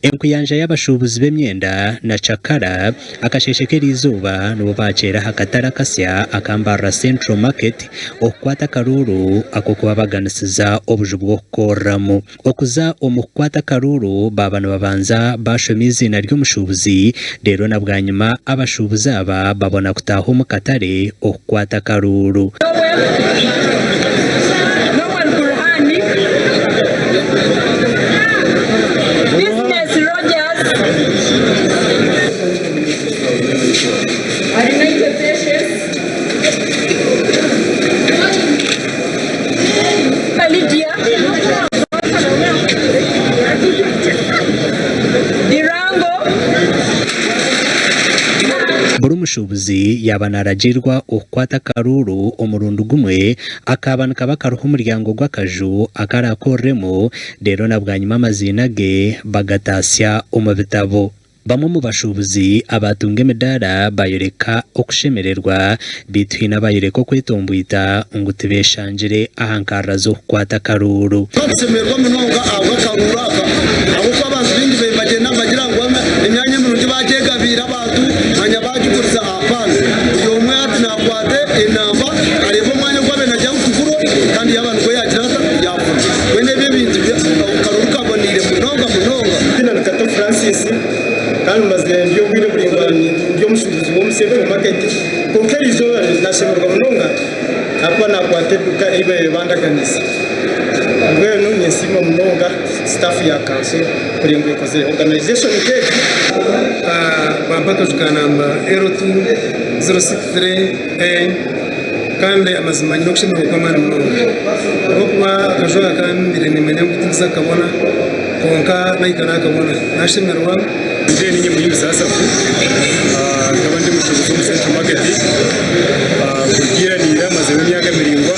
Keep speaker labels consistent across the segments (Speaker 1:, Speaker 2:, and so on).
Speaker 1: Enkuyanja y'abashuubuzi b'emyenda na cakara akasheeshe k'eriizooba nibo baakyera aha katare akasya aka Mbarara Central Market okukwata akaruuru ak'okubabaganisiza obuju bw'okukoreramu. Okuza omu kukwata akaruuru baaba nibabanza baashoma eiziina ry'omushuubuzi reero na bwanyima abashuubuzi aba babona kutaaha omu katare okukwata akaruuru.
Speaker 2: Noel Burhani, Business Rogers, Arinaitwe Patience, Lydia, Birango.
Speaker 1: Buri mushuubuzi yaaba naaragiirwa okukwata akaruuru omurundi gumwe, akaaba nikaba kariho omuryango gw'akaju aku araakoreremu, reero na bwanyima amaziina ge bagataasya omu bitabo. Bamwe omu bashuubuzi abaatunga emidaara baayoreka okushemererwa, beitu haine abaayoreka okwetombwita ngu tibeeshangire aha nkarra z'okukwata akaruuru.
Speaker 3: Twakushemererwa munonga ahabw'akaruuru aka ahabw'okuba abantu baingi bagyenda nibagira ngu emyanya emirungi bagyegabiire abantu manya bagiguriza ahapaana. Buri omwe hati nakwata enamba areebe omwanya ogu abaire nagira ngu tugurwe kandi yaaba nigwo yagira ata yafuna. Mbwenu ebyo ebintu akaruuru kaboneire munonga munonga.
Speaker 4: Eiziina ni Kato Francis kandi mazire ndi obwire buraingwa ndi omushuubuzi w'omu Central Market kwonka eriizooba nashemererwa munonga ahakuba nakwata eduuka ei babaire bandaganiise. Mbwenu ninsiima munonga staff ya kanso kureba ngu ekozire organisation nk'egi.
Speaker 5: Bampa akaju ka namba L2063A kandi amazima nyine okushemererwa kw'amaani munonga ahabw'okuba akaju aka mbaire nimanya ngu tindiza kukabona kwonka nahika nakabona nashemererwa. Nyowe ninye Muhimbisa Asafu nkaba ndi omushuubuzi omu Central Market kuruga ira na ira maziremu emyaka miraingwa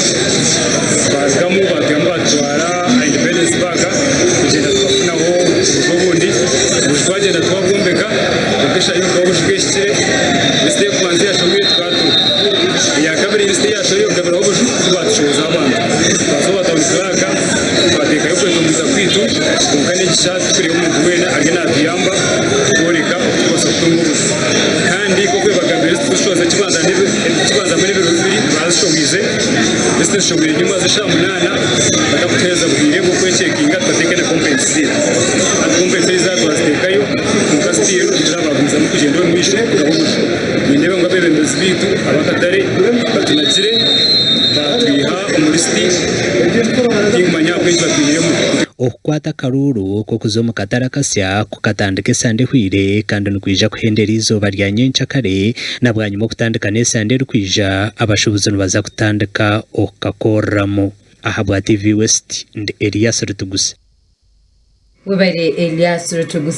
Speaker 5: twarugamu baatwihamu baatutwara aha Independence Park kugyenda tukafunaho obuju obundi, obuju twagyenda twabwombeka kwonka eshaaha y'okuba obuju bwehikire lisiti ey'okubanza eyashohwire tukatunga, eyakabiri lisiti eyashohwire kugabiraho obuju tibaatushohozaho abantu twaza owa Town Clerk twateekayo okwetomboita kwaitu kwonka n'ekisha Tikureeba omuntu weena ariyo naatuyamba kutworeka oku turikubaasa kutunga obuju. Kandi nk'oku ebagambire titurikushooza ekibanza hamwe n'ebiro bibiri baazishohoize, lisiti ezishohoire enyima z'eshaaha munaana batakutuheereza bwire bw'okwekyekinga tukateeka na kompenti zaitu. Hati kompenti ezi zaaba twaziteekayo kwonka still titurabagumizamu kugyenda omu maisho kugaba obuju. Nindeeba ngu abeebembezi baitu ab'akatare batunagire baatwiha omu lisiti, tinkumanya ahabw'enki batwihiremu.
Speaker 1: Okukwata akaruuru k'okuza omu katare akasya kukatandika esande ehweire kandi nikwija kuhendera eizooba rya nyencakare na bwanyima okutandika n'esande erikwija abashuubuzi nibaza kutandika okukakoreramu. Ahabwa TV West, ndi Elias Rutuguse.
Speaker 6: Webare Elias Rutuguse.